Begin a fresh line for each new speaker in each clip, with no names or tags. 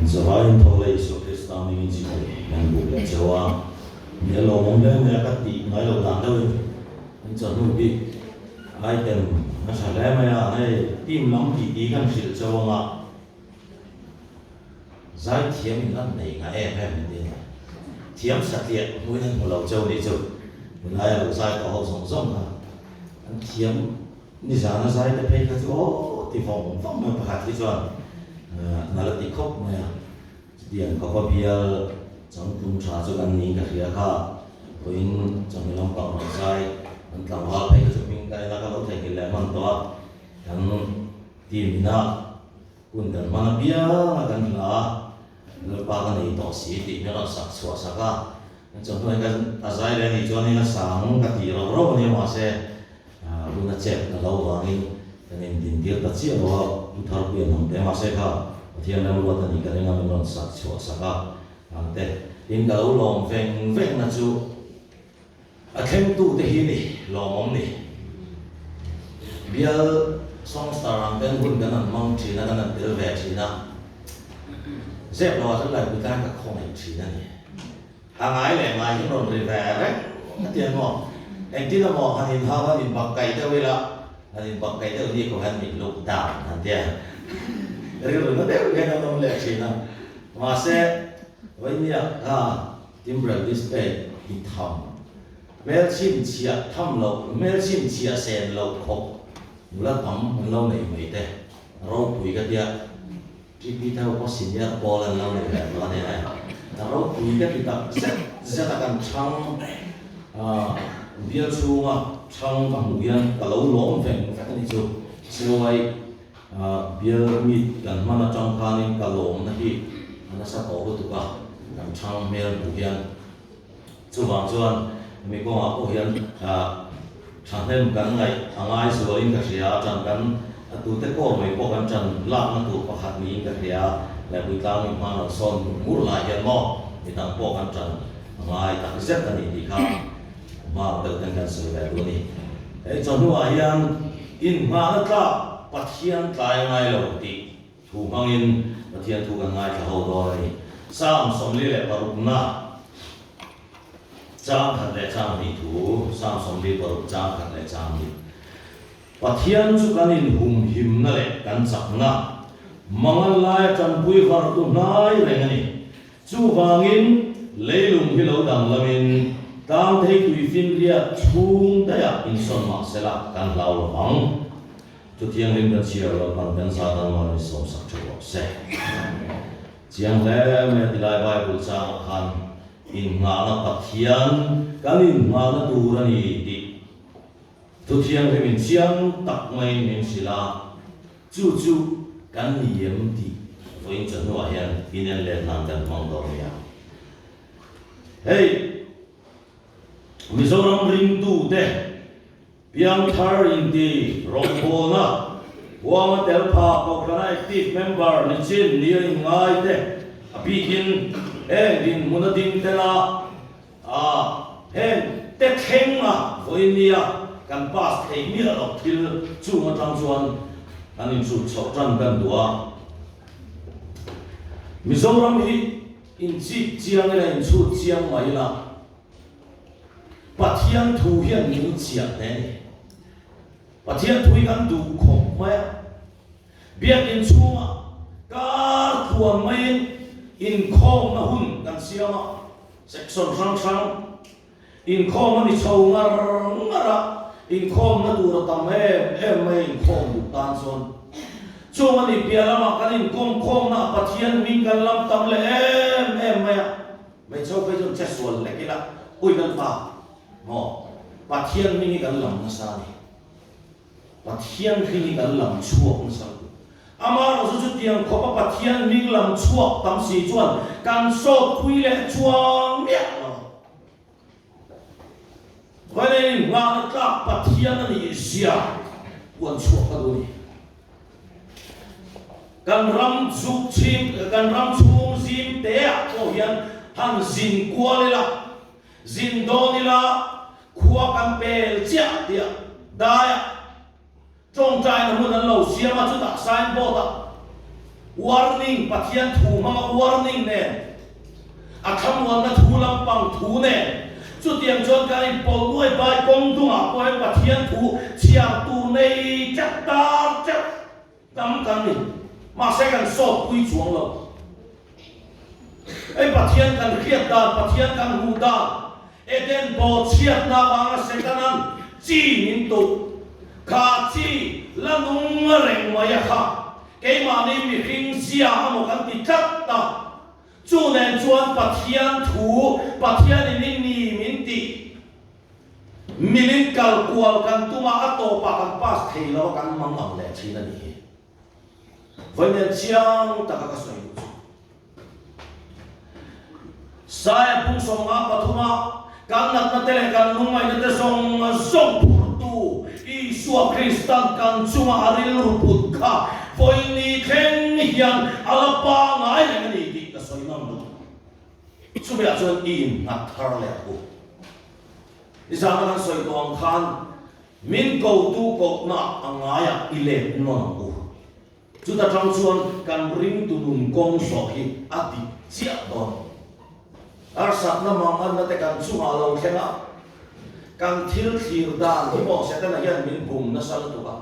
Zavaiin tho leh Isua Krista hmingin chibai kan buk leh cheu a, mi a lawmawm hle mai a, ka tih ngai loh dan deuhin an chawhnu bik item a tha hle mai a, hei team lam tih tih kan hrilh cheu ang a, zaithiam in lan nei nga em em an ti a ni, thiam satliah hmuin an hmu lo cheu nih chu, tunlai a lo zai tawh ho zawng zawng kha an thiam. Nizana zai te phei kha chu aw ti vawng vawng mai pakhat hi chuan nal a ti khawp mai a, chutiang khawpa bial changtlung tha chu kan niin ka hria kha, vawiin chawhnu lampang rawn zai an tlangval phei kha chu hming ka en a ka lo theihnghilh leh hman tawh a, kan team ina hun kan hman apiang a kan hla a, Lalpa ka nei tawh si tih hmel rawn sak chhuah sak a, chawhnu hian ka a zai leh a nih chuanin a sang ka tih rauh rauh a nia mahse Hun a chep na lo vangin kan indin tir ta chiah lo a, Pu Tharpuia hnam te mahse kha Pathian remruat a nih ka ring a min rawn sak chhuah sak a ang te. Tin ka lo lawm veng veng na chu a thlengtu te hi ni lawmawm ni. Bial Songstar ang ten hun kan han hmang thin a, kan han tel ve thin a, zep lo ah chuan Laipui tlai ka khawngaih thin a ni. A ngai leh ngai hi rawn ri ve reng a ti ang maw? Engtin emaw han inhau han inbak kaih deuh ila, han inbak kaih deuh ni kawh hian min look down han ti a, rilru na deuh hian an awm leh thin a. Mahse, Vainia kha Timbrel display ti tham, hmel chhinchhiah tham loh, hmel chhinchhiah sen loh khawp nula tam an lo nei mai te, ropui ka tia. TP te ho pawh senior pawl an lo ni ve tawh a ni e. A ropui ka ti tak zet zet a kan chhang bial chhunga chhang ka hmuh hian ka lo lawm veng vek a ni chu. Sewai bial meet kan hman atang khanin ka lawmna hi a nasa tawh lutuk a, kan chhang hmel hmuh hian. Chuvang chuan mi kawngah pawh hian thahnem kan ngaih a ngai zualin ka hria a, ṭan kan a tute kawr mai pawh kan ṭan lakna tur pakhat niin ka hria a, Lehpuitlang mi hma lo sawn hmuh hmur lai hian maw mi dang pawh kan ṭan a ngai tak zet a ni tih kha hma ang deuh ten kan sawi ve duh a ni. Hei chawhnuah hian inhmahna tlak Pathian tlai a ngai lo tih Thu hmangin Pathian thu kan ngaithla ho dawn a ni. Psalm 46na chang khat leh chang hnih thu, Psalm 46 chang khat leh chang hnih. Pathian chu kan inhumhimna leh kan chakna, mangan laia tanpui vartu hnai reng a ni. Chuvangin leilung hi lo danglamin tlangthei tuifinriat chhung daihah insawn mah sela kan hlau lo vang. Chu thianghlim kan chhiar lo pan kan za dang mal in sawm sak tha rawh se. Chiang hle mai a tilai Bible changah khan innghahna Pathian kan innghahna tur a ni tih thu thianghlim in chiang tak maiin min hrilh a, chu chu kan ni em tih vawiin chawhnuah hian inen let nan kan hmang dawn nia. Hei Mizoram ringtute Piangthar inti rawngbawlna huanga tel pha Kohhrana active member ni chin ni a inngai te a bikin heng dinhmun a ding tela a heng te thleng a vawiin nia kan pass thei miah loh thil chung atang chuan kan inhrut chhoh tan kan duh a. Mizoram hi inchip chiang ila inchhut chiang mai ila. Pathian thu hian min chiah hle a ni. Pathian thu hi kan duh khawp mai a. Biakin chhungah kar thuan maiin inkhawmna hun kan siam a, section hrang hrang inkhawm a ni chho ngar ngar a, inkhawmna tur a tam em em mai a inkhawm duh tan chuan. Chung a ni piah lamah kan inkawmkhawmna ah Pathian hming kan lam tam leh em em mai a. Hmeichhe phei chuan che sual lek ila ui kan pa maw Pathian hming hi kan lam nasa a ni. Pathian hming hi kan lam chhuak nasa lutuk. Amaherawhchu chutiang khawpa Pathian hming lam chhuak tam si chuan kan sawt phui leh chuang miah lo. Vailein nghahna tlak Pathian a nih zia puan chhuah ka duh a ni. Kan ram chu chhim, kan ram chhung zim te ah pawh hian han zin kual ila, zin dawn ila, khua kan pel chiah tih ah dai ah tawngtaina hmun an lo siam a, chutah signboard ah. Warning, Pathian thu hmanga warning nen, a thlamuanna thu lampang thu nen, chutiang chuan kan inpawlh nuai bai kawng dungah pawh hian Pathian thu chhiar tur nei teuh tar teuh tam kan ni. Mahse kan sawtpui chuang lo. Hei Pathian kan hriat dan, Pathian kan hmuh dan, Eden bawhchhiatna avanga Setana'n chi min tuh, kha chi la nung reng mai a kha, keimahni mihring zia amaw kan ti tlat a, chu nen chuan Pathian thu, Pathianin i ni min tih, milin kal kual kan tum a, a tawpah kan pass thei lo a, kan mang ang leh thin a nih hi. Vawiin chiang taka ka sawi duh chu. Saia phung 53 kan natna te leh kan lungngaihna te zawng zawng phurtu Isua Kristan kan chunga a rilru put kha vawiin thleng hian a la pangai reng a ni tih ka sawi ngam duh. Chumi ah chuan i innghat thar leh ang u. Nizana kan sawi tawh ang khan min kotu kohna a ngaiah i let nawn ang u. Chuta tang chuan kan ringtu nun kawng zawh hi a dik chiah dawn. Harsatna manganna te kan chungah lo thleng a, kan thil thlir dan hi maw Setana hian min bum nasa lutuk a.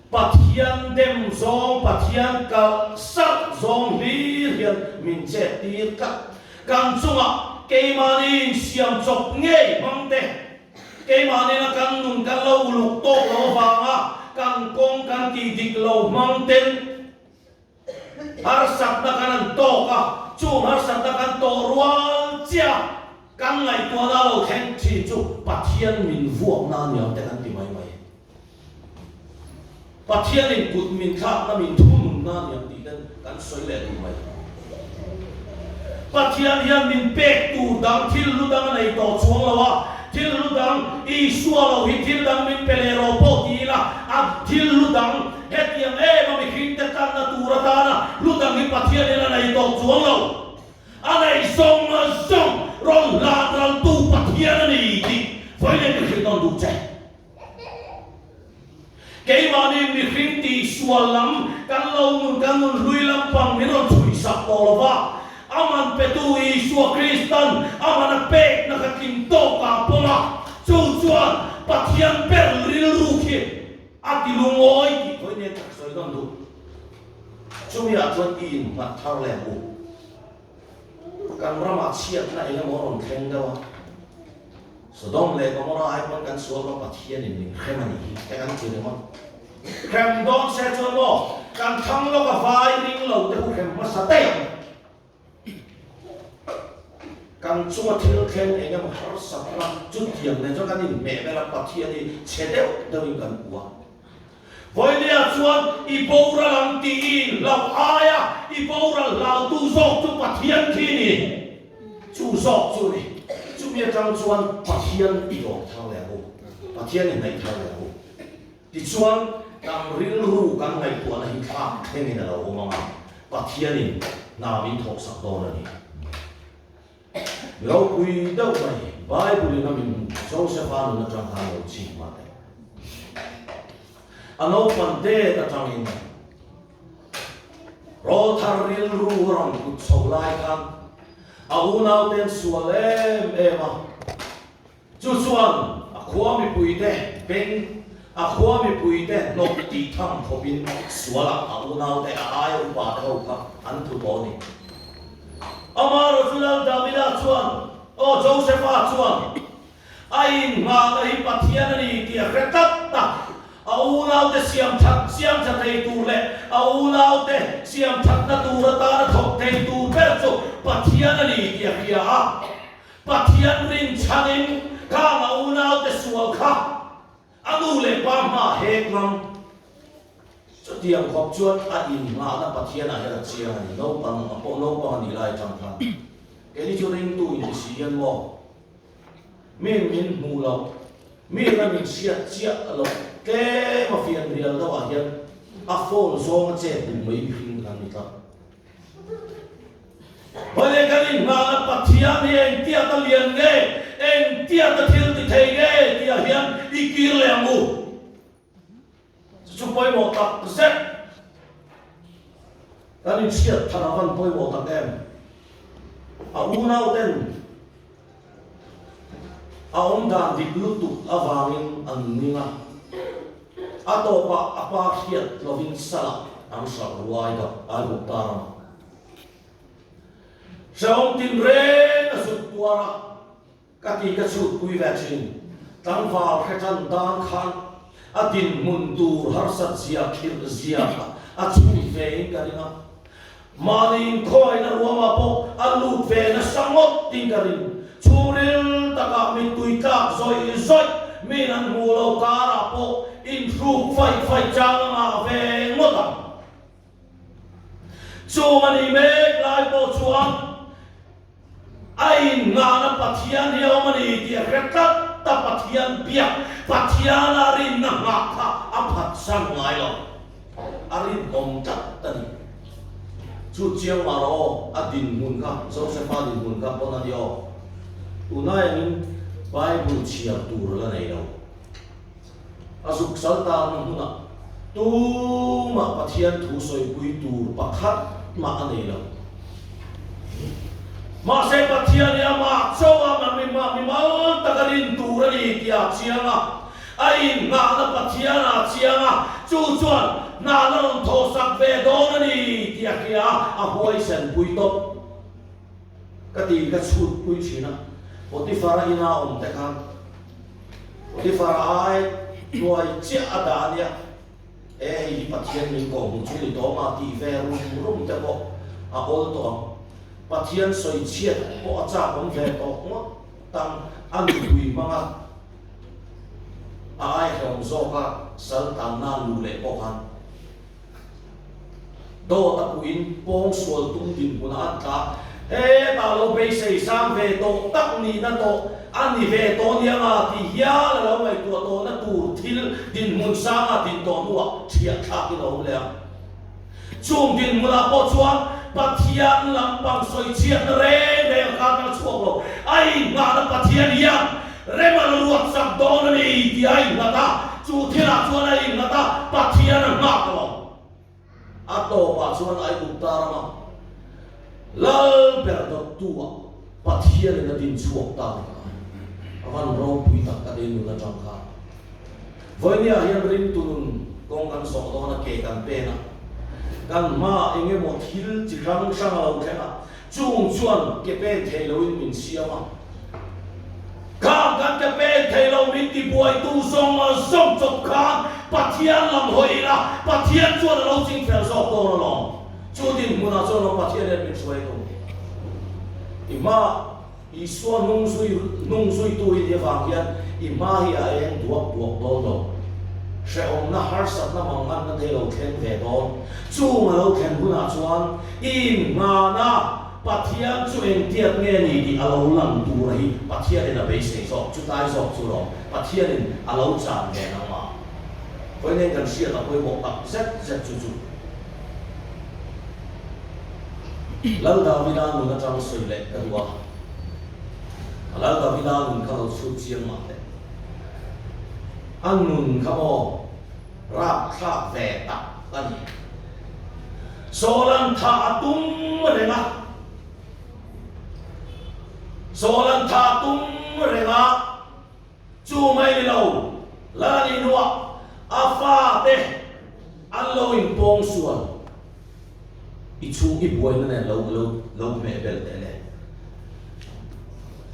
Pathian dem zawng, Pathian kalh sarh zawng hlir hian min chet tir tlat. Kan chungah keimahni insiam chawp ngei hmang te, Keimahnin a kan nun kan lo uluk tawk lo avanga kan kawng kan tih dik lo hmang ten harsatna kan an tawk a, chung harsatna kan tawh rual chiah kan ngaihtuahna lo thleng thin chu Pathian min vuakna a ni ang te kan ti mai mai. Pathianin kut min thlakna min thununna a ni ang tih ten kan sawi leh duh mai. Pathian hian min pek tur dang thil hlu dang a nei tawh chuang lo a, thil hlu dang Isua lo hi thil dang min pe leh rawh pawh ti ila, a thil hlu dang hetiang em a mihringte tanna tur atana hlu dang hi Pathian hian a nei tawh chuang lo. A nei zawng zawng rawn hlan raltu Pathian a ni tih vawiin ka hrilh nawn duh che. Keimahni mihring tih sual lam kan lo nun kan nun hlui lampang min rawn chhuih sak tawh lo va, a man petu Isua Kristan a man a pekna kha tling tawkah pawm a, chu chuan Pathian ber rilru khi a ti lungawi tih khawi nen tak sawi nawn duh. Chumi ah chuan i innghat thar leh ang u. Kan ramah chhiatna eng emaw a rawn thleng deuh a, Sodom leh Gomorrah ai pawn kan sual rawh Pathianin min hrem a nih hi te kan ti ringawt. Hrem dawn se chuan maw kan thlang lawk a vai ring lo te hu hrem hmasa daih ang. Kan chunga thil thleng eng emaw harsatna chutiang nen chuan kan inhmeh vel a Pathian hi chhe deuh deuhin kan hmu a. Vawinia chuan i boral ang tih i inhlauh aia i boral hlautu zawk chu Pathian khi ni. Chu zawk chu ni. Chumi atang chuan Pathian i dawr thar leh ang u. Pathian i hnaih thar leh ang u. Tichuan kan rilru kan ngaihtuahna hi thlak thlengin a lo awm ang a, Pathianin hna min thawksak dawn a ni. Ropui deuh mai, Bible in a min hmuh Joseph-a nun atang khan lo chik mah teh. A naupan det atangin rawlthar rilru a rawn put chho lai khan a unauten sual em em a, Chu chuan a khua mipuite beng, a khua mipuite hnawk tih tham khawpin sualah a unaute a aia upate ho kha an tlu tawh a ni. Amaherawhchu chu Lal Davida chuan, Aw Josepha chuan, a inngahna hi Pathian a ni tih a hre tlat a, a unaute siam that siam tha thei tur leh a unaute siam thatna tur atana thawk thei tur ber chu Pathian a ni tih a hria a. Pathian rinchhanin khang a unaute sual kha a nu leh pa hma hek ngam. Chutiang khawp chuan a inngahna Pathianah hian a chiang a ni. Naupang a pawh naupang a nih lai atang khan keini chu ringtu inti si hian maw min min hmuh loh, mi la min hriat chiah loh tlem a fian rial deuhah hian a phone zawng a chet duh mai mihring kan ni tlat. Hawile kan inhmana Pathian hi engtiat a lian nge, engtiat a thil ti thei nge tihah hian i kir leh ang u. Chu chu pawimawh tak zet. Kan inhriat thar a van pawimawh tak em? A unauten a awmdan dik lutuk avangin an ning a, a tawpah a pa hriat lovin salah an hralh ruai dak Aigupta ramah. Hrehawm tinreng a zut tuar a. Ka ti ka chhut pui ve thin. Tlangval hre tan dan khan a dinhmun tur harsat zia khirh zia kha a chhut ve in ka ring a. Mahni inkhawina ruamah pawh a lut ve nasa ngawt in ka ring. Chhungril takah mittui tlak zawih zawih min an hmuh lo karah pawh inhruk faih faih chang a ngah ve ngawt ang. Chung a nih mek lai pawh chuan a innghahna Pathian hi a awm a ni tih a hre tlat a, Pathian biak, Pathiana rinna nghah kha a phatsan ngai lo, a rinawm tlat a ni. Chu chiang mah rawh aw, a dinhmun kha, Josepha dinhmun kha pawn a ni aw. Tunah engin Bible chhiar tur a la nei lo. A zuk sal tanna hmunah tumah Pathian thu sawipui tur pakhat mah a nei lo. Mahse Pathian hi amah chauha mimal taka rin tur a ni tih a chiang a, a innghahna Pathian a chiang a, chu chuan hna la rawn thawhsak ve dawn a ni tih a hria a, a huaisen pui tawp. Ka ti ka chhut pui thin a, Potiphar-a ina awm te khan Potiphar-a ai hnuai chiah a dah a nia, e hei hi Pathian min kawh hmuh chu ni tawh ma tih ve rum rum te pawh a awl tawh ang. Pathian sawi chhiat pawh a chak awm ve tawh ngawt tang a nupui hmang a, a ai hlawm zawk a sal tan nan luh leh pawh khan. Dawt a puhin pawng sual tum dinhmunah an tla. Hetah lo beisei sang ve tawh tak nihna tawh a ni ve tawh nia nga tih hial a lo ngaihtuah tawhna tur thil dinhmun sanga din tawh hnuah thiah thlakin a awm leh ang. Chung dinhmunah pawh chuan Pathian lampang sawichhiatna reng reng a kar kal chhuak lo. A inngahna Pathian hian Rem a la ruat sak dawn a ni tih a innghat a, chu thilah chuan a innghat a, Pathian a nghak lo. A tawpah chuan Aigupta rama lal ber dawttu-ah Pathianin a din chhuak ta ni kha a van ropui tak ka ti nun atang khan. Vawinia hian ringtu nun kawng kan zawh dawn a, ke kan pen a, kan hmaah eng emaw thil chi hrang hrang a lo thleng a, Chung chuan ke pen thei loin min siam a, Khang kan ke pen thei lo min ti buaitu zawng a zawng chawp khan Pathian lam hawi ila, Pathian chuan a lo ching fel zawk dawn alawm. Chu dinhmunah chuan aw Pathian hian min hruai tum. I hma Isua hnung zui hnung zuitu i nih avang hian i hma hi a eng duak duak dawn lo. Hrehawmna harsatna manganna te lo thleng ve dawn. Chung a lo thlen hunah chuan i innghana Pathian chu engtiat nge ni tih a lo lang tura hi Pathianin a beisei zawk, chutlai zawk chu lawm Pathianin a lo chan ve nangmah. Vawiin kan hriat a pawimawh tak zet zet chu chu. Lal Davida nun atang sawi leh ka duh a, Lal Davida nun kha lo chhut chiang mah teh. A nun kha maw rapthlak ve tak a ni. Sawlan tha a tum reng a, Sawlan tha a tum reng a, Chu mai ni lo, Lal a nih hnuah a fate an lo inpawng sual. I chhung i buaina nen lo lo lo hmeh bel teh le.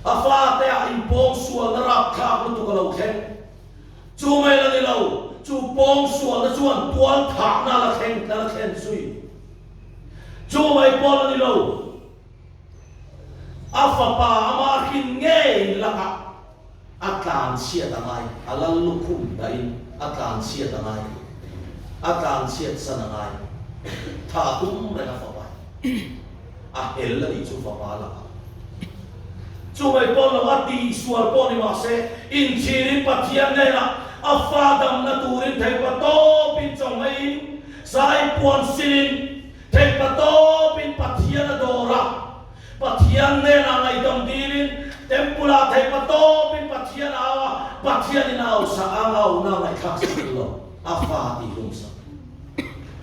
A fate ah inpawng sualna rapthlak lutuk a lo thleng. Chu mai la ni lo, chu pawng sualna chuan tual thahna a la thleng a la thlen zui. Chu mai pawh la ni lo. A fapa ama hrin ngei lakah a tlan chhiat a ngai, a lal lukhum dahin a tlan chhiat a ngai, a tlan chhiat san a ngai. Tha a tum reng a fapa hi. A hel a nih chu fapa lakah. Chu mai pawh lo a tihsual pawh ni mah se, inchhirin Pathian hnenah a fa damna turin theihpa tawpin chawhmeiin zaipuan sinin Theihpa tawpin Pathian a dawr a, Pathian hnenah ngaihdam dilin Temple-ah theihpa tawpin Pathian a au a, Pathianin a ausa a ngauna ngaihthlak sak lo, a fa tih hlum sak.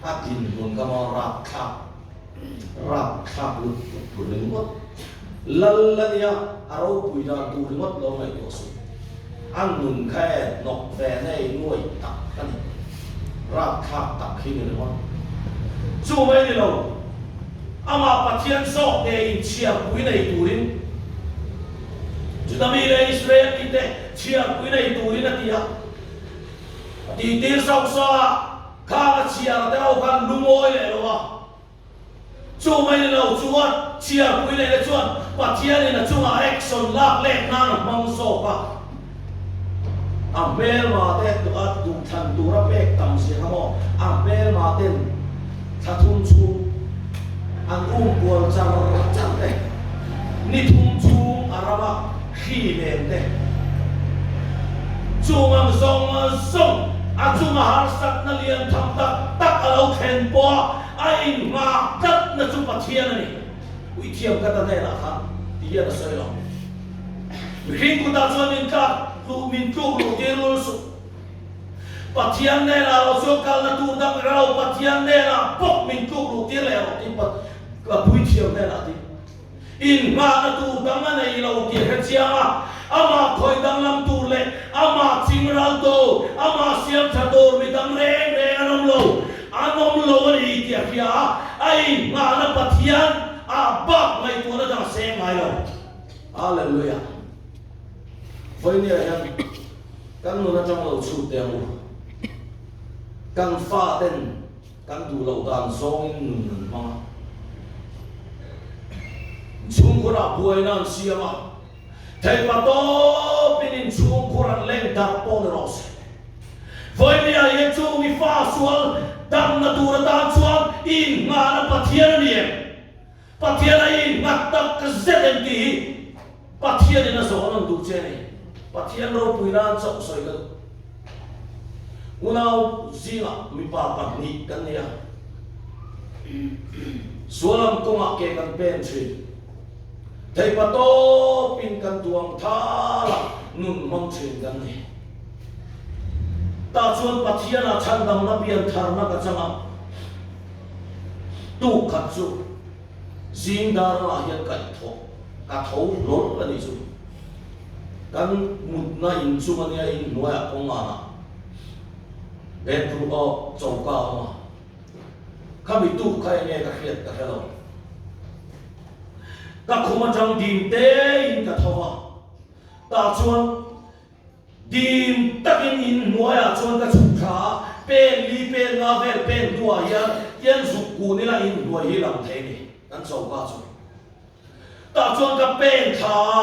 A dinhmun ka maw rapthlak. Rapthlak lutuk ringawt. Lal a nia, a ropui dan tur ringawt lo ngaihtuah suh. A nun kha e hnawk ve nei nuai tak a ni. Rapthlak tak hi ni ringawt. Chu mai ni lo, amah Pathian zawk nge inchhiarpui nei turin Juda mi leh Israel mite chhiarpui nei turin a ti a. A tihtir sauh sauh a, khang a chhiar te ho khan lungawi leh lo a. Chu mai ni lo chuan chhiarpui leh te chuan Pathianin a chungah action lak lek nan a hmang zawk a. A hmelma te a duhthlan tura pek tam zia kha maw a hmelma ten thla thum chhung an um kual char char te, ni thum chhung a rama hri nen te, chung ang zawng zawng a chunga harsatna lian tham tak tak a lo thlen pawh a A inhma tlatna chu Pathian a ni. Uithiam ka ta hnenah khan ti hian a sawi lo. Mihring kutah chuan min tlak luh min tluk luh tir lul suh. Pathian hnenah lo chuan kalna tur dang i lo, Pathian hnenah bawk min tluk luh tir leh rawh tiin Puithiam hnenah a ti. Inhmahna tur dang a nei lo tih a hre chiang a, amah khawih danglam tur leh amah ching ral tur, amah siam tha tur mi dang reng reng an awm lo, an awm lo a ni tih a hria a, a inhmahna Pathian ah bak ngaihtuahna dang a seng ngai lo. Hallelujah! Vawinia hian kan nun atang lo chhut teh ang u. Kan faten Kan duh loh dan zawngin nun an hmang a. Inchhungkhurah buaina an siam a, theihpa tawpin inchhungkhur an leng darh pawh ni rawh se. Vawinia hian chung i fa sual damna tur atan chuan i inngahna Pathian a ni em? Pathian a innghat tak zet em tih hi Pathianin a zawh nawn duh che a ni. Pathian ropui nan chauh sawi ka duh. Unau zingah mipa pahnih kan ni a, sualam kawngah ke kan pen thin. Theihpa tawpin kan tuang thal a, nun hmang thin kan ni. Tah chuan Pathianah chhandamna piantharna ka chang a, tuk khat chu zing darangah hian kaihthawh ka tho hlawl a nih chu. Kan mutna in chung a nia in hnuaiah kawng anah bedroom aw choka a awm a, khami tuk kha enge ka hriat ka hre lo. Ka khum atang dim tein ka tho va, tah chuan Dim takin in hnuaiah chuan ka chhuk thla a, pen li pen nga vel pen hnuah hian tian zuk kun ila in hnuai hi lang thei ni, kan choka chu. Tah chuan ka pen thla a,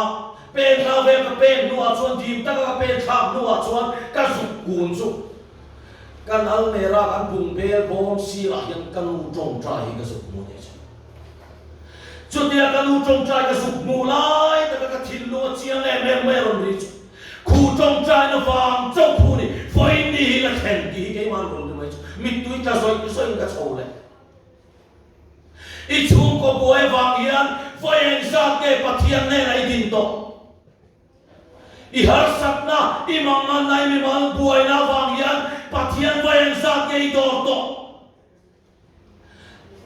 pen nga vel ka pen hnuah chuan dim taka ka pen thlak hnuah chuan ka zuk kun chu kan almera kan bung bel bawm sirah hian ka nu tawngtai hi ka zuk hmu nih chu. Chutia ka nu tawngtai ka zuk hmuh lai taka ka thinlung a chiang em em mai a rawn ri chu. Khu tawngtaina vang chauh khu ni, vawiin ni hi la thlen tih hi keimah rawn ri mai chu. Mittui tla zawih zawih in ka chho leh. I chhungkaw buai vang hian vawi engzat nge Pathian hnenah i din tawh? I harsatna, i manganna, i mimal buaina vang hian Pathian vawi engzat nge i dawr tawh?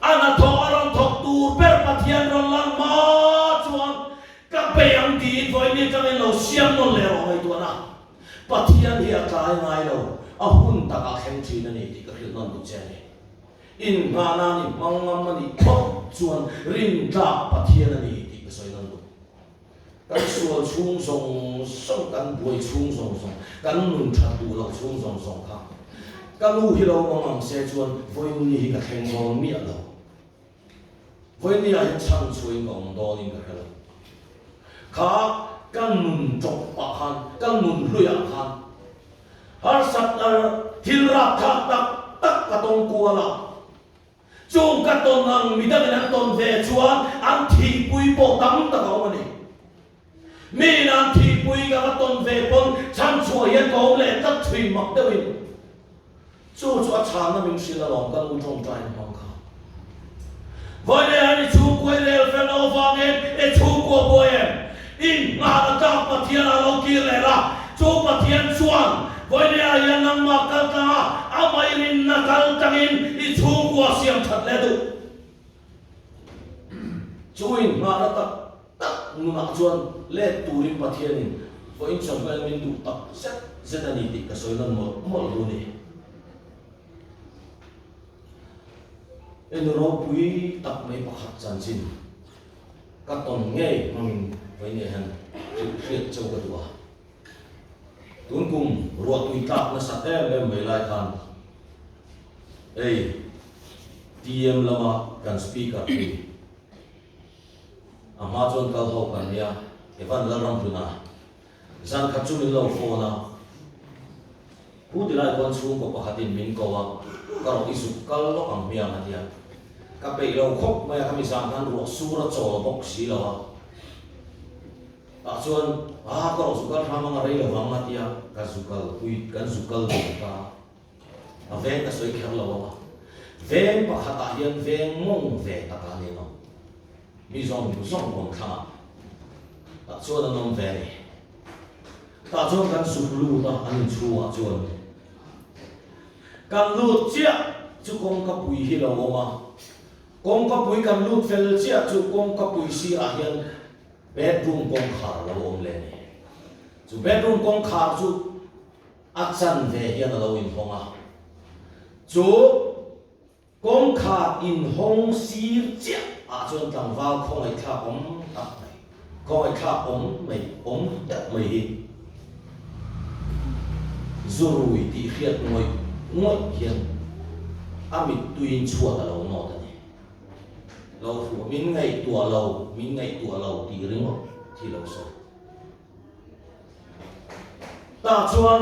A hnathawk a rawn thawk tur ber Pathian rawn lan hma chuan ka bei ang tiin vawiin atangin lo siam nawn leh rawh ngaihtuahna. Pathian hi a tlai ngai lo, a hun takah thleng thin a ni tih ka hrilh nawn duh che a ni. Innghahna a ni, hmang ngam a nih phawt chuan rintlak Pathian a ni tih ka sawi nawn duh. Kan sual chhung zawng zawng, kan buai chhung zawng zawng, kan nun that duh loh chhung zawng zawng kha ka nu hi lo mang ang se chuan vawiin hi ka thleng dawn miah lo. Vawiin ah hian chhan chhuahin ka awm dawnin ka hre lo. Kha ka nun tawp pah khan, ka nun hluiah khan harsat thil rapthlak tak tak ka tawng kual a. Chung ka tawn ang midangin an tawn ve chuan an thihpui pawh tam tak a awm a ni. Miin an thihpui ka va tawn ve pawn chhan chhuah hian ka awm leh tlat thin mak deuhin. Chu chu a chhanna min hrilh alawm ka nu tawngtai hmang kha. Vawiin hian i chhungkua i rel fel loh avangin i chhungkua buai em? I nghahna tlak Pathian ah lo kir leh la, chu Pathian chuan vawinia hian nangmah kal tlang a, amah i rinna kal tlangin i chhungkua siam that leh duh. Chu inngahna tak tak nunah chuan let turin Pathianin vawiin chawhmeh min duh tak zet zet a ni tih ka sawi nawn mawlh mawlh ru ni. I nu ropui tak mai pakhat chanchin ka tawn ngei hmangin vawiin ah hian hriat cheu ka duh a. Tun kum ruahtui tlak nasat em em mai lai khan hei TM lama kan speaker hi a hma chuan kal ho kan nia Evan Lalramhluna zan khat chu min lo phone a, Pu tilai khuan chhungkaw pakhatin min ko a, ka rawh i zuk kal lawk ang hmiang a tia. Ka peih lo khawp mai a, khami zan khan ruah sur a chawl bawk si lo a. Tah chuan, Aa, ka rawh zu kal hram anga rei lo vang a tia, ka zu kal pui, kan zu kal dun ta. A veng ka sawi kher lo ang a. Veng pakhatah hian veng mawng ve tak a ni lo. Mi zawng zawng awm thlangah tah chuan an awm ve a ni. Tah chuan kan zuk lut a, an inchhungah chuan kan lut chiah chu kawngka pui hi lo awm a. Kawngka pui kan lut fel chiah chu kawngka pui sirah hian Bedroom kawngkhar a lo awm leh a ni. Chu bedroom kawngkhar chu a chanve hian a lo inhawng a. Chu kawngkhar inhawng sir chiah ah chuan tlangval khawngaihthlak awm tak mai, khawngaihthlak awm mai, awm tak mai hi zurui tih hriat ngawih ngawih hian a mittuiin chhuat a lo nawt a ni. Lo hruah min ngaihtuah lo, min ngaihtuah lo tih ringawt thi lo sawi. Tah chuan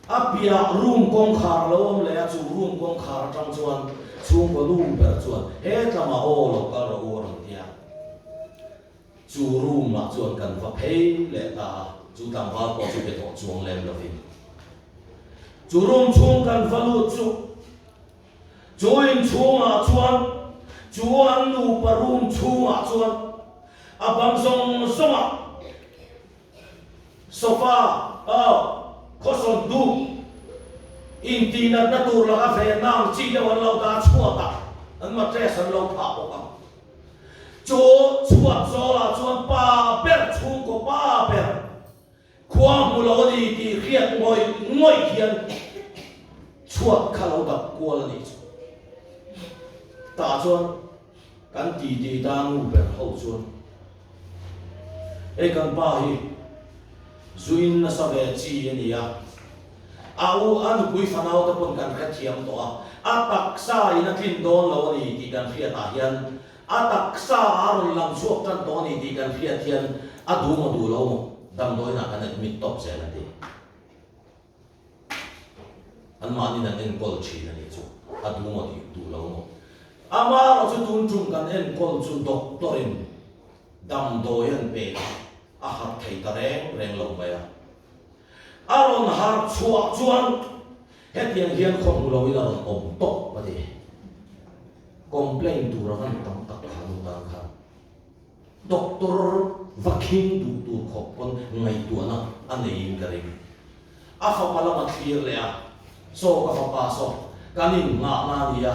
a piah room kawngkhar a lo awm leh a, chu room kawngkhar atang chuan chhungkaw nu ber chuan hetlamah aw lo kal rawh u a rawn ti a. Chu room ah chuan kan va phei leh ta a, chu tlangval pawh chu be tawh chuang lem lovin chu room chhung kan va lut chu Chu inchhungah chuan, chu an nupa room chhungah chuan a bang zawng zawngah sofa, aw, khawsawn dup, intihnatna tur laka venna ang chi deuh an lo dah chhuat a, an mattress an lo phah bawk ang. Chu chhuat zawlah chuan pa ber, chhungkaw pa ber, Khua hmu lo a ni tih hriat ngawih ngawih hian chhuat kha lo dap kual a nih chu. Tah chuan kan titi ta nu ber ho chuan, Hei kan pa hi zuin nasa ve chi a ni a, a u a nupui fanau te pawn kan hrethiam tawh a, a taksa in a tlin dawn lo a ni tih kan hriatah hian A taksa a rawn lang chhuak tan tawh a ni tih kan hriat hian a duh maw duh lo maw damdawiinah kan admit tawp zel a ti. Anmahniin an enkawl thin a nih chu, a duh maw tih duh lo maw. Amaherawh chu tun tum kan enkawl chu doctor in damdawi an pek a, a harh thei ta reng reng lo mai a. A rawn harh chhuah chuan hetiang hian khaw hmu loin a rawn awm tawp a ti. Complain tur a van tam tak kha nu tan khan doctor va khing duh tur khawp pawn ngaihtuahna a neiin ka ring. A fapa lama thlir leh a, Saw ka fapa saw, kan innghahna a ni a.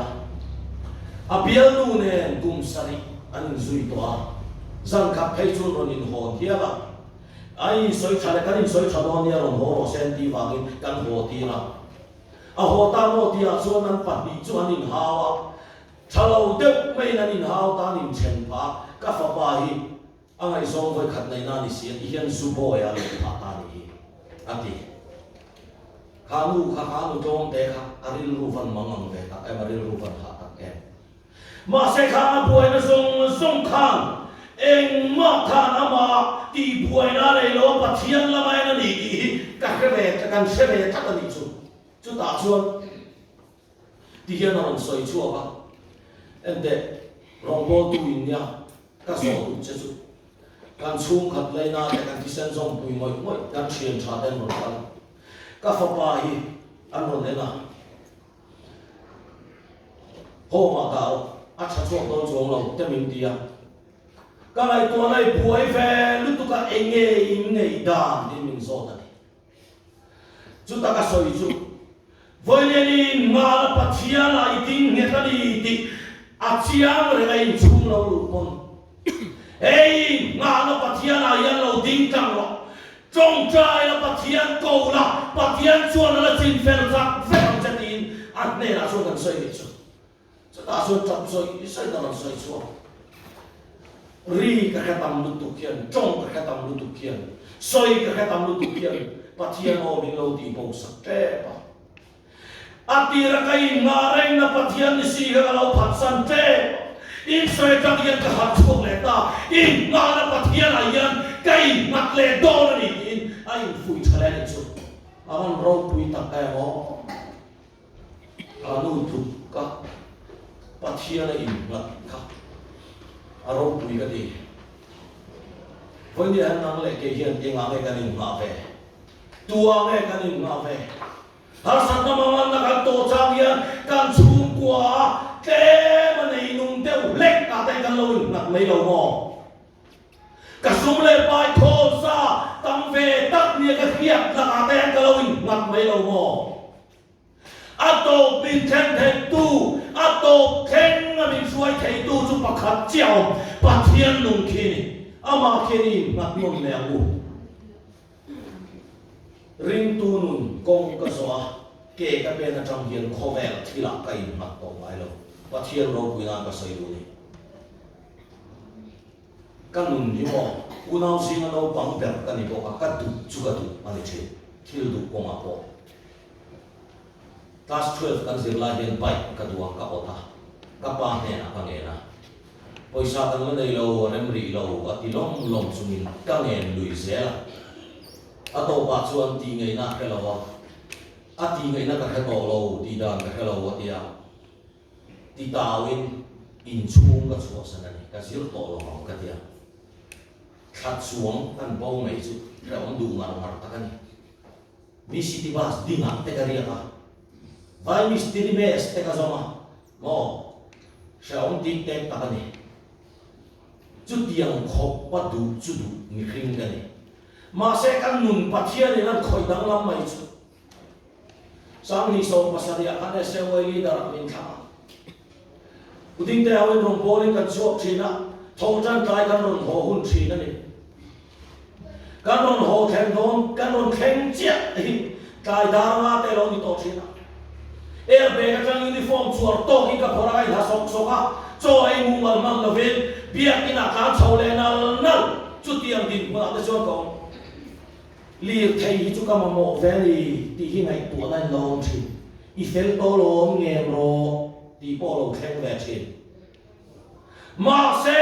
A bialnu nen kum sarih an inzui tawh a, zan khat phei chuan rawn inhawn hial a. A insawi tha leh kan insawi tha dawn nia rawn haw rawh se an tih vangin kan haw tir a. A haw ta maw tihah chuan an pahnih chu an inhau a, tha lo deuh maiin an inhau ta an inthen phah a, ka fapa hi a ngaihzawng vawi khat neihna a ni si a ti hian zu bawi a luh phah ta a nih hi a ti. Kha nu kha kha nu tlawm te kha a rilru van mang ang ve tak em, a rilru van hah tak em. Mahse kha a buaina zawng zawng khan engmah khan amah tih buaina a nei lo a, Pathian lama en a ni tih hi ka hre ve, kan hre ve tlat a nih chu. Chutah chuan ti hian a rawn sawi chhuak a, Enteh, rawngbawltu in nia ka zawh duh che chu. Kan chhungkhat laina te kan thisen zawmpui ngawih ngawih kan thian tha te an rawn kal. Ka fapa hi an rawn en a. Home ah dah rawh, a tha chhuak dawn chuang lo te min ti a. Ka ngaihtuahna i buai ve lutuk a eng nge in neih dan tiin min zawt a ni. Chuta ka sawi chu, Vawilen in Ngala Pathian ah i ding nghet a ni tih a chiang reng a inchhung lo luh pawn. Hei nghahna Pathianah hian lo ding tlang rawh. Tawngtai la Pathian ko la, Pathian chuan a la chin fel zak vek ang che tiin a hnenah chuan kan sawi nih chu. Chutah chuan tap sawi sawi dan an sawi chhuak. Ri ka hre tam lutuk hian, tawng ka hre tam lutuk hian, sawi ka hre tam lutuk hian Pathian aw min lo tih bo sak tep a. A tira ka innghah rengna Pathian ni si kha ka lo phatsan tep a. Insawi atang hian ka harh chhuak leh ta, innghahna Pathianah hian ka innghat leh dawn a ni tiin a infuih tha leh a nih chu. A rawn ropui tak em aw. A nu tluk ka Pathian a innghat kha a ropui ka ti. Vawinia hian nang leh kei hian engah nge kan innghah ve? Tuah nge kan innghah ve? Harsatna manganna kan tawh chang hian kan chhungkua a tlem a nei nung deuh hlek ah te kan lo innghat mai lo maw? Ka sum leh pai thawn sa tam ve tak nia ka hriat lakah te hian ka lo innghat mai lo maw? A tawp min thleng theitu, a tawp thleng a min hruai theitu chu pakhat chiah awm, Pathian nung khi a ni. Amah khian i innghat nawn leh ang u. Ringtu nun kawng ka zawh a, ke ka pen atang hian khawvel thilah ka innghat tawh ngai lo. Pathian ropui nan ka sawi duh a ni. Ka nun hi maw, unau zinga naupang ber ka ni bawk a, ka duh chu ka duh a ni thin, thil duh kawngah pawh. Class 12 kan zir lai hian bike ka duh a, ka awt a, ka pa hnenah ka ngen a. Pawisa kan la nei lo, a rem rih lo, a ti lawm lawm chungin ka ngen lui zel a. A tawpah chuan tih ngaihna a hre lo a, a tih ngaihna ka hre tawh lo, tih dan ka hre lo a ti a. Ti tauin inchhung ka chhuahsan a ni, ka zir tawh lo ang ka ti a. Thla chuang kan bo mai chu hrehawm duh ngar ngar tak a ni. Mi city bus dingah te ka riak a, vai mistiri mes te ka zawng a, maw hrehawm tik tek tak a ni. Chutiang khawp a duh chu duh mihring ka ni. Mahse kan nun Pathianin an khawih danglam mai chu. Sanghnih 70 ah khan SAY leader ah min thlang a. U Dingte ho in rawn pawl in kan chhuak thin a, tho tan tlai kan rawn haw hun thin a ni. Kan rawn haw thleng dawn, kan rawn thleng chiah hi tlai dar nga te lo ni tawh thin a. Air bag atang uniform chuar tawk in ka phawrh a, ka inha sawk sawk a, chaw ei mumal hman lovin biakin ah tlan chho leh nal nal chutiang dinhmunah te chuan ka awm. Lirthei hi chu ka mamawh ve a ni tih hi ngaihtuahna in lo awm thin. I fel tawh lawm ngem rawh tih pawh lo thleng ve thin. Mahse,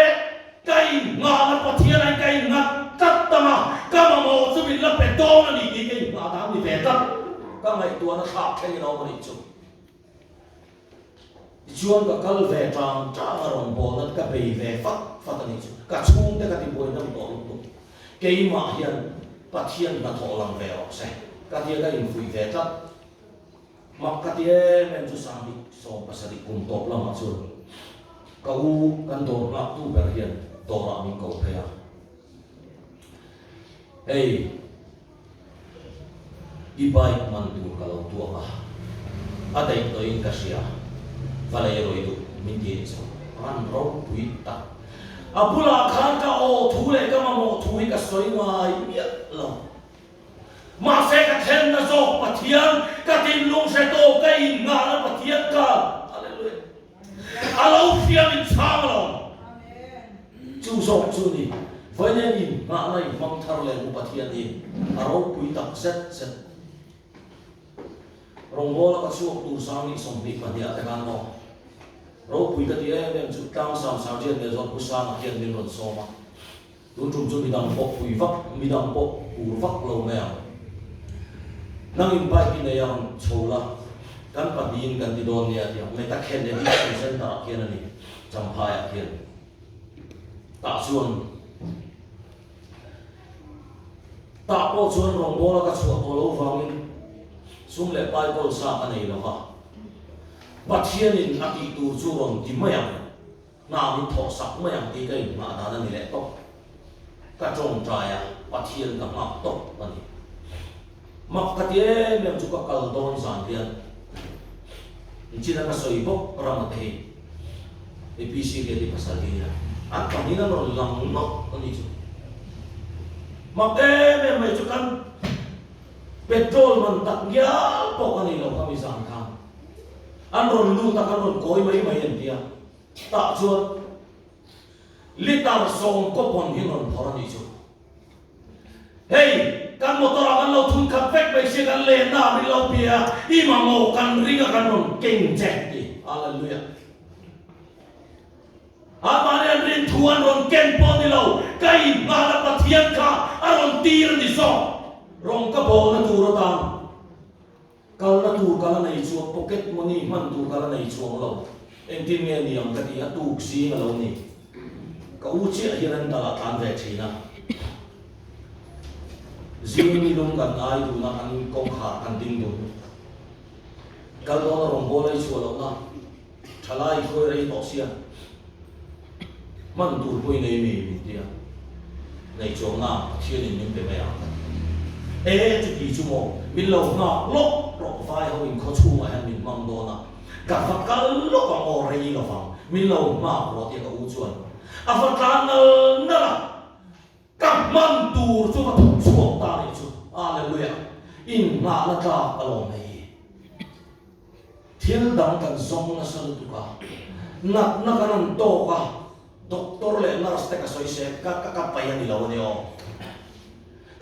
ka innghahna Pathian ain ka innghat tlat tang a, ka mamawh chu min la pe dawn a ni tih ka innghah dan ni ve tlat. Ka ngaihtuahna thlak thlengin a awm a nih chu. Tichuan ka kal ve tang tang a rawn bawl a, ka bei ve fat fat a nih chu. Ka chhungte ka tibuai hnam tawh lutuk. Keimah hian Pathian hnathawh lang ve rawh se ka tia ka infuih ve tlat. Mak ka ti em em chu 2017 kum tawp lamah chuan ka u kan dawr nghaktu ber hian dawrah min ko phei a. Hei. I bike man tur ka lo tuak a, a daih tawhin ka hria, va lei rawi duh min ti anih chu, ran ropui tak. A bulah khan ka aw thu leh ka mamawh thu hi ka sawi ngai miah lo. Mahse ka thlenna zawk Pathian, ka thinlung hre tawh ka innghahna Pathian khan, Hallelujah, a lo hriam in chhang lo. Chu zawk chu ni, Vawiin in nghahna i hmang thar leh mu Pathian hi a ropui tak zet zet. Rawngbawla ka chhuak tur 2024 ah te khan maw ropui ka ti em em chu Tlangsam Sergeant leh Zawrhpu Sanga hian min rawn sawm a, tun tum chu midang pawh pui vak midang pawh pur vak lo mai ang. Nangin bike i nei ang chho la, kan pahnihin kan ti dawn nia ti ang Metakhen Addiction Centre ah khian a ni, Champhai ah khian. Tah chuan tah pawh chuan rawngbawla ka chhuah tawh lo vangin sum leh pai kawl sa ka nei lo va, Pathianin a tih tur chu rawn ti mai ang, hna min thawh sak mai ang tih ka inhmah dan a ni leh tawp. Ka tawngtai a, Pathian ka nghak tawp a ni. Mak ka ti em em chu ka kal dawn zan hian Inchina ka sawi bawk ram a te hi APC riat i pasal hi nia. An pahnihin an rawn lang nawk a nih chu. Mak em em mai chu kan petrol man tak ngial pawh ka nei lo kha mi zan khan. An rawn lut a kan rawn kawi mai mai an ti a. Tah chuan litre 10 kaw pawn hi an rawn phawrh a nih chu. Hei, kan motor ah kan lo thun khat vek mai sia kan lenna ah min lo bia a, i mamawh kan ring a kan rawn keng che ti. Hallelujah. Amah nen rin thu an rawn ken pawh ni lo, ka inhmahna Pathian kha a rawn tir a ni zawk. Rawng ka bawlna tur atan kalna tur ka la nei chuang, pocket money hman tur ka la nei chuang lo. Engtin nge ni ang ka ti a, tuk zing a lo ni. Ka u chiah hi rental ah tlan ve thin a. Zing ni lum kan ngai dun a, kan kawngkhar kan ding dun. Kal dawn a rawngbâwl ei chhuah lohna thalai khawi rei tawh sia hman tur pawhin ei mi min ti a, nei chuangna Pathianin min pe mai ang ka ti. E chuti chu maw min lo nghak lawk rawh vai ho in khaw chhungah hian min hmang dawn a, ka va kal lawk ang aw rei lovang min lo nghak rawh tia ka u chuan a va tlan nal nal a. Ka hman tur chu ka thawk chhuak ta nih chu. Hallelujah! Innghahna tlak a lawm hei hi. Thil dang kan zawng nasa lutuk a, natna kan an tawk a, doctor leh nurse te ka sawi se ka ka ka pai a ni lo a ni aw.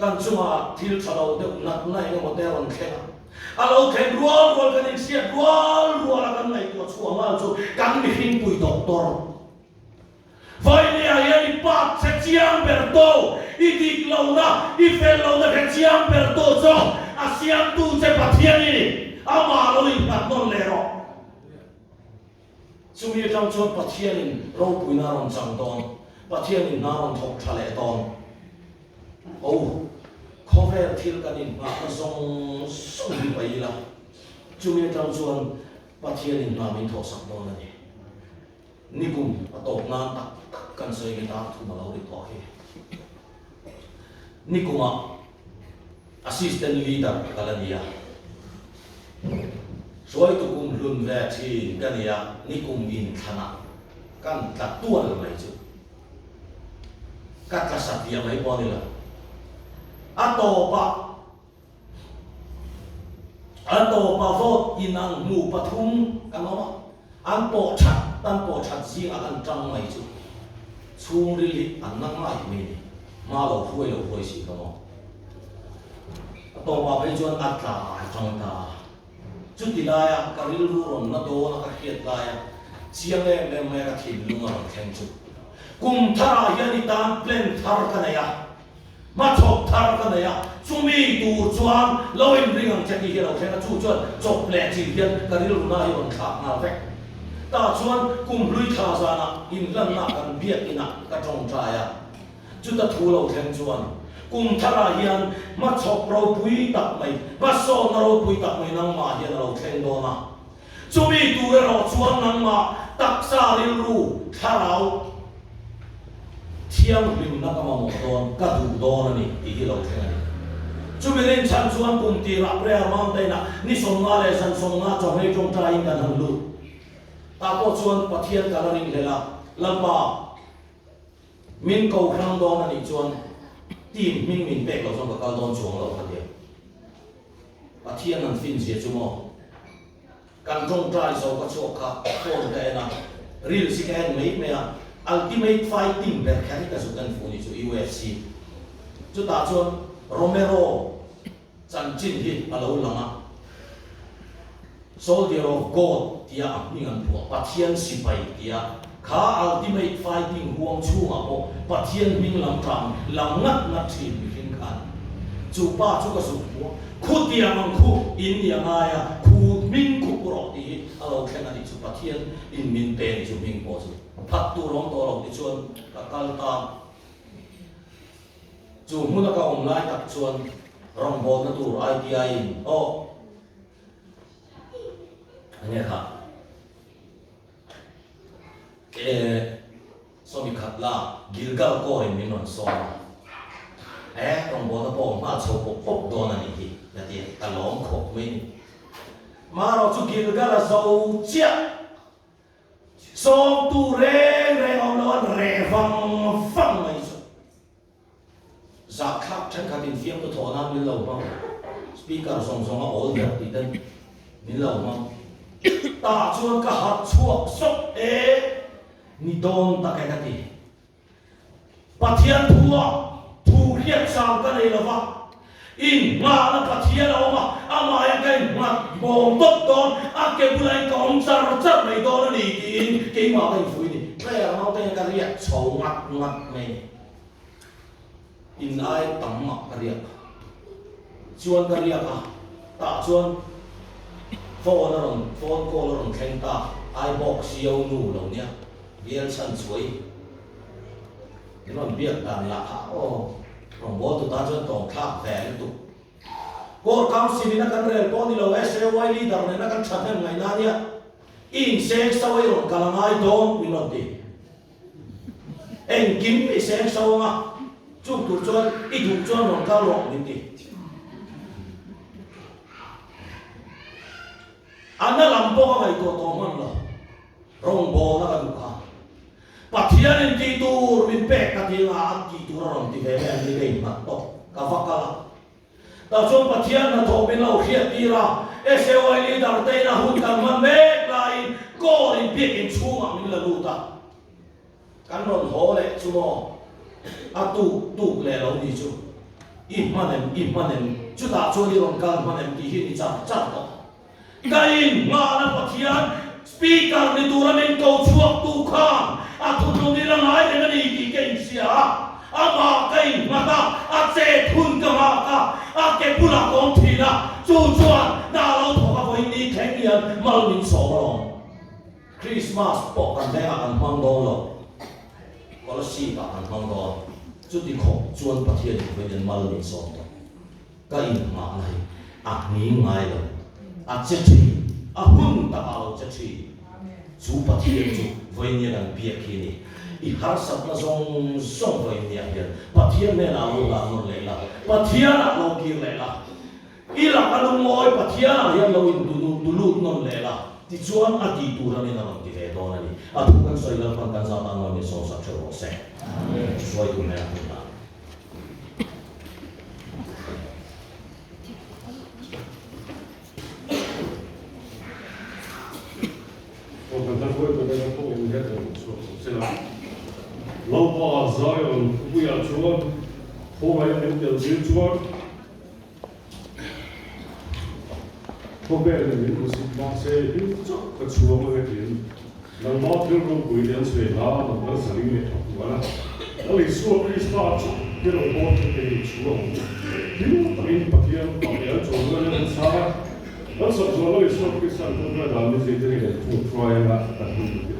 Kan chungah thil tha lo deuh natna eng emaw te a rawn thleng a, a lo thlen rual rual kan inhriat rual rual a kan ngaihtuah chhuah nghal chu kan mihringpui doctor. Vawinia hian i part hre chiang ber to, i dik lohna, i fel lohna hre chiang ber to chu a siamtu che Pathian i ni. Amah lo innghat nawn leh rawh. Chumi atang chuan Pathianin ropuina a rawn chang dawn, Pathianin hna a rawn thawk tha leh dawn. Oh, khawvel thil kan inngahna zawng zawng hi paih ila, chumi atang chuan Pathianin hna min thawhsak dawn a ni. Nikum a tawp nan tak tak kan sawi nge dar thum a lo ri tawh hi. Nikumah Assistant Leader ka la ni a, hruaitu kum hlun ve thin ka ni a, nikum inthlanah kan tla tual mai chu ka tla satliah mai pawh a ni lo. A tawpah A tawpa vote inang hmu pathum kan awm a, an pawh that an pawh that zingah kan tang mai chu chhungril hi an na ngai mai a ni. Hma lo hruai lo hruai si ka maw. A tawpah phei chuan a tla a tang ta a. Chuti laia ka rilru rawn na dawn a ka hriat laia chiang em em maia ka thinlung a rawn thleng chu kum tharah hian i tan plan thar ka nei a. Hmachhawp thar ka nei a, chumi tur chuan lo inring ang che tih hi a lo thleng a, chu chuan chawp leh chin hian ka rilru na hi rawn thlak nghal vek. Tah chuan kum hlui thla zanah inhlanna kan biak inah ka tawngtai a, chuta thu lo thleng chuan kum tharah hian hmachhawp ropui tak mai, hmasawnna ropui tak mai nangmah hian a lo thleng dawn a, Chumi tur erawh chuan nangmah taksa rilru thlarau thianghlimna ka mamawh dawn, ka duh dawn a ni tih hi lo thleng a ni. Chumi rinchhan chuan kum tirah Prayer Mountain-ah ni 50 leh zan 50 chawhmei tawngtaiin kan han lut. Tah pawh chuan Pathian ka la ringhlel a, Lalpa, min ko hrang dawn a nih chuan team hming min pek loh chuan ka kal dawn chuang lo ka ti a. Pathian an fin zia chu maw? Kan tawngtai zo ka chhuak kha phone ka en a, reels hi ka en mai mai a, Ultimate Fighting ber kher hi ka zuk en fuh ni chu UFC. Chutah chuan Romero chanchin hi a lo lang a, Soldier of God tia a hming an phuah, Pathian sipai tia kha Ultimate Fighting huang chhungah pawh Pathian hming lam tang lam ngat ngat thin mihring kha a ni. Chu pa chu ka zuk hmu a, khu tiang ang khu in ni a ngai a, khu hming khu pu rawh tih hi a lo thleng a nih chu, Pathian in min pe ni chu hming pawh chu phat tur awm tawh lo ti chuan ka kal ta. Chu hmuna ka awm lai tak chuan rawngbawlna tur ITI in aw enge kha e Sawmi khat la Gilgal kawrin min rawn sawm a, e rawngbawlna pawh awm nghal chho pawp pawp dawn a nih hi ka ti a, ka lawm khawp mai ni. Marawh chu Gilgal a zo chiah, sawmtu reng reng awm lo an reh vang. Thenkhatin fiamtu thawh nan min lo hmang, speaker zawng zawng a awl der tih ten min lo hmang. Tah chuan ka harh chhuak sawk e, ni dawn tak e ka ti. Pathian thua thu hriat sang ka nei lova, inngahna Pathian a awm a, amah hian ka innghat bawm tawp dawn, a ke bulah hian ka awm char char mai dawn a ni tiin keimah ka infuih a ni. Prayer naute hian ka riak chho ngat ngat mai a ni. In ai tam mah ka riak chuan ka riak a, tah chuan phone a rawn phone call a rawn thleng ta, ai bawk sio nu lo nia bial chhan chuai min rawn biak dan lah kha aw rawn bawl tu tan chuan tawng thlak ve lutuk. Core Council in a kan rel pawh ni lo SAY leader nena kan thahnem ngaihna nia i inseng so i rawn kal a ngai dawn min rawn ti. Engkim i seng so anga chung tur chuan i duh chuan rawn kal rawh min ti. A na lam pawh ka ngaihtuah tawh hman lo. Rawngbawlna ka duh kha. Pathianin tih tur min pek ka ti anga a tih tur a rawn ti ve mai ang ni ka innghat tawh. Ka va kal a. Tah chuan Pathian hnathawh min lo hriat tir a, SAY leader te ina hun kan hman mek laiin Core in biakinn chhungah min la lut a. Kan rawn haw leh chu maw? A tuk tuk leh lo ni chu. I hman em, i hman em, chutah chuan i rawn kal hman em tih hi ni char char tawh. Ka inngahna Pathian Speaker ni tura min ko chhuak tu khan a thuthlung i la ngai reng a ni tih ka inhria a, amah ka innghat a, a chet hun ka nghak a, a ke bulah ka awm thin a, chu chuan hna lo thawk a vawiin ni thleng hian mal min sawm alawm. Christmas pawh kan vengah kan hmang dawn lo, Kolasib ah kan hmang dawn, chuti khawp chuan Pathian in vawiin mal min sawm tawh. Ka inngahna hi a hning ngai lo, a che thin, a hun takah lo che thin. Chu Pathian chu vawinia kan biak hi a ni. I harsatna zawng zawng vawinia hian Pathian hnenah lo dah nawn leh la, Pathianah lo kir leh la, i laka lungawi Pathianah hian lo intulut nawn leh la, tichuan a tih tur anin a rawn ti ve dawn a ni. A thu kan sawi Lalpan kan zat ang rawn insawmsak theuh rawh se. Hruaitu hnenah hun dah.
Lalpa Zion khawpuiah chuan khawngaih min tel tir chuan khawvelin min hmusit mahse hlim chauh ka chhuang a vekin Nangmah thil ropui te an sawi hla number 4 a. Lal Isua Krista chu i rawn haw chu kei in chhu ang. Hlim takin Pathian pa leh an chawl rual in an chhang a. Kan sak zual Lal Isua Krista'n khawvel dan ni zirtir in an chhung hruai anga kan hun tir.